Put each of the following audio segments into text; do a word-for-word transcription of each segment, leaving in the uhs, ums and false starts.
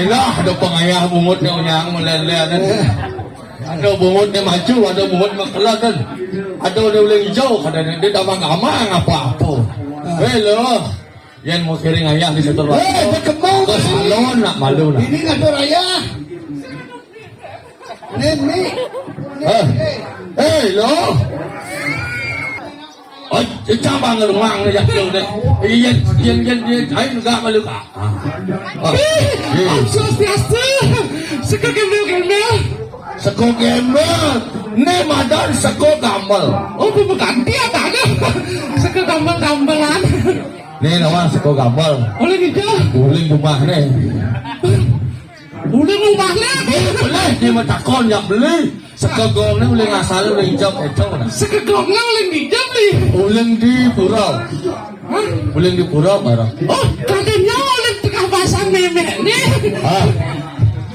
Ilah, ada pangayah bungut ni unyang meleleh ni. Ada bungut ni maju, ada bungut makelat kan. Ada ni uling hijau, kada ni. Dia dah manggamang apa-apa. Hei, lo. Yan mau kiring ayah di situ. Eh, berkembang. Ke salon nak malu nak. Ini ngatur ayah. Ni, ni. Eh. Hei, lo. Oh, cabang rumang ni jatuh deh. Iya, iya, iya, iya. Ayo, enggak malu kak. Ah. Ah. Iya. Om Swastiastu. Seko gembel-gembel. Seko gembel. Ni madan seko gambel. Oh, bu ganti apa ada? Seko gambel-gambelan. Ni lawan seko gambel. Uling hijau. Uling rumah ni. Uling rumah ni. Boleh, dia mah takon yang beli. Seko gong ni uling asal uling hijau itu nah. Seko gong ni uling hijau ni. Uling di pura. Hah? Uling di pura barang. Oh, katanya uling tengah pasang memek ni. Ah.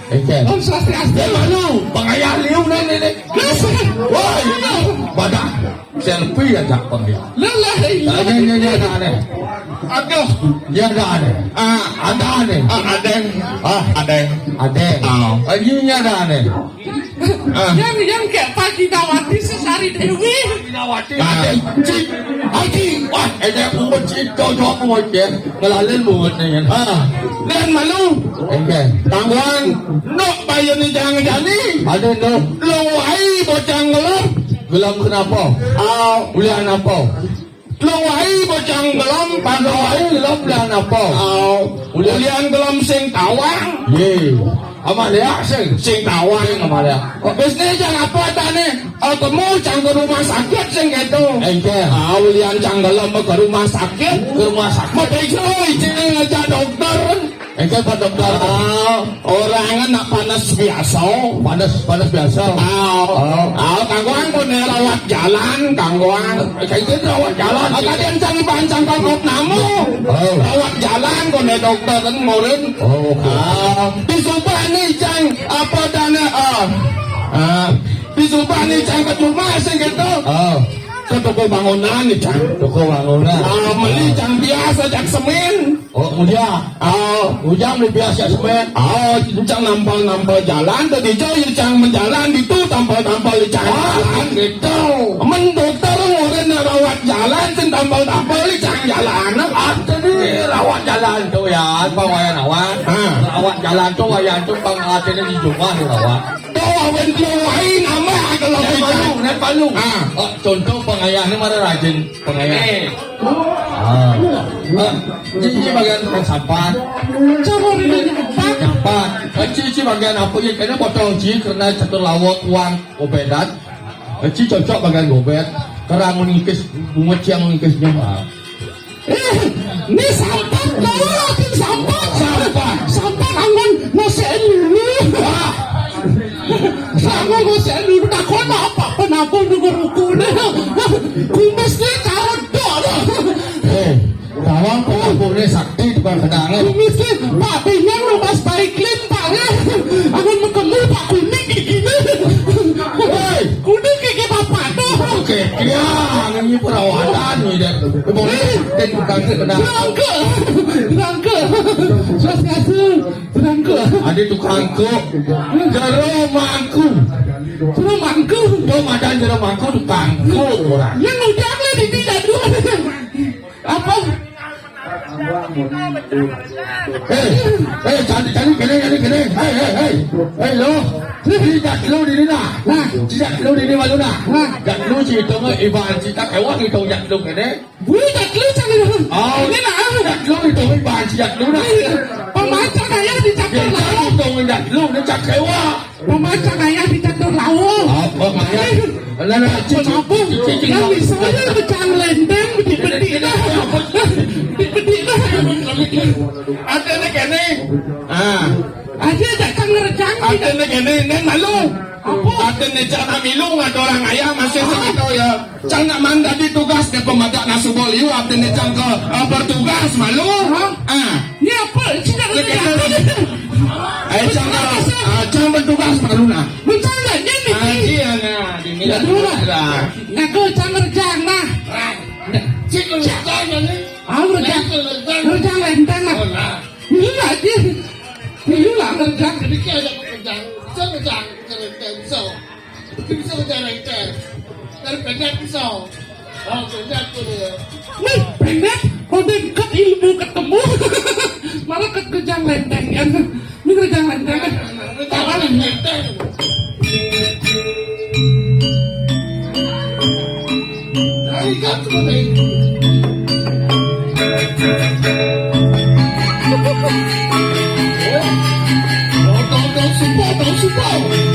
Oke. Om Swastiastu. Dia malu. Pangayah liu ni ni ni. Geus. Wah, ini badak. Selfie aja pangayah. Lelah. Ada ni ni ada ni. Aduh. Dia ada ni. Ah, ada ni. Ah, ada. Ah, ada. Ada. Ah. Ini ada ni. Ah. Yang, yang kayak Pak Ginawati Sesari Dewi. Ginawati. Ah. Ada. Cik. Haji. Wah, ada bungut cik. Cocok bungut ya. Ngelalin bungut ni. Ah. Dan malu. Oke. Tangguan. Nok bayu ni jangan jadi. Ada nok. Lo wai bocang ngelop. Gelap kenapa? Ah. Ulian apa? Lo wai bocang gelom, pando wai gelom dan apa? Au, ulian gelom sing tawang. Ye. Amalia sing. Sing tawang. Sing amalia. Oh, bisnis jangan apa tane? Oh, temu cang ke rumah sakit sing gitu. Engke. Ah, ulian cang gelom ke rumah sakit. Ke rumah sakit. Mau pergi, cing ngajak dokter. Engke Pak Dokter. Ah, orang nak panas biasa. Panas, panas biasa. Ah, oh. Ah, kanggoan kone rawat jalan, kanggoan. Kayak itu rawat jalan. Ah, tadi encang pancang kangkot namu. Oh. Rawat jalan kone dokter kan murid. Oh, oke. Ah, di Subang ni cang apa dana ah. Ah, di Subang ni cang ke rumah sing gitu. Oh. Ke toko bangunan ni cang. Toko bangunan. Ah, beli cang biasa cang semen. Oh, mulia. Ah, ujang ni biasa semen. Ah, cang nampal-nampal jalan, tadi jauh cang menjalan itu tampal-tampal di cang. Ah, gitu. Men dokter orang nak rawat jalan, cang tampal-tampal di cang jalan. Artinya rawat jalan tu ya, apa wayan awak? Ah. Rawat jalan tu wayan tu pang artinya di rumah ni rawat. Tu awan tu lain nama kalau kita. Palu, naik palu. Ah. Oh, contoh pengayah ni mana rajin pengayah. Eh. Ah. Ah, cici bagian tukang sampah. Coba dulu nyampat. Nyampat. Eh, cici bagian apa ya? Kena potong ci karena catur lawak uang gobedan. Eh, ci cocok bagian gobet. Kerang meningkis, bunga ciang meningkisnya. Ah. Eh, ni sampah, kau lagi sampah. Sampah. Sampah anggon ngosek dulu. Wah. Sama ngosek dulu, takut apa penabung nunggu ruku ni. Kumis ni taruh dok. Eh, tawang penabung ni sakti tukang kedang ni. Kumis ni, Pak Binyan rumah style clean, Pak ni. Anggon mekemu, Pak kuning gigi ni. Hei. Kuning gigi bapak tu. Oke, ya, ini perawatan ni dah. Boleh, dan tukang kedang. Rangka. Rangka. Swastiastu. Rangka. Ada tukang kok. Jero mangku. Jero mangku. Tuh madan jero mangku tukang kok orang. Yang udah lah di tidak dua. Apa? Eh, eh, cari, cari, kene, cari, kene. Hei, hei, hei. Hei, lo. Tidak lo di ni nah. Nah. Tidak lo di ni malu nah. Nah. Tidak lo cerita nggak ibarat cerita kawan itu tidak lo kene. Bui tak lu cari lu. Oh, ini lah. Dak lu itu bui banci dak lu nah. Pemancang ayah di catur laut. Itu dak lu ni cakewa. Pemancang ayah di catur laut. Apa kaya? Lah nak cici. Yang misalnya pecah lendeng, bedik-bedik dah. Bedik-bedik dah. Ada ni kene. Ah. Ada tak kang ngerejang? Ada ni kene, ni malu. Apa? Ada ni cak nak milu, ada orang ayah masih segitu ya. Cang nak mandadi tugas di pemadak nasubol iu, artinya cang ke, eh, bertugas malu. Hah? Ah. Ni apa? Cina kata apa? Eh, cang ke, ah, cang bertugas malu nah. Betul tak? Dia ni. Ah, iya nah. Dia ni. Tidak dulu lah. Dah. Nak ke cang ngerjang nah. Cik ngerjang ni. Ah, ngerjang. Ngerjang lentang nah. Oh, nah. Ini lah dia. Ini lah. Kerjang, kerjang, kerjang, kerjang, kerjang, kerjang, kerjang. Bisa kerjang lengket. Dari pendek bisa. Oh, pendek tu dia. Wih, pendek. Kau dekat ilmu ketemu. Malah kat kerjang lenteng kan. Ini kerjang lenteng kan. Tawanan lenteng. Dari kat tu kau tahu.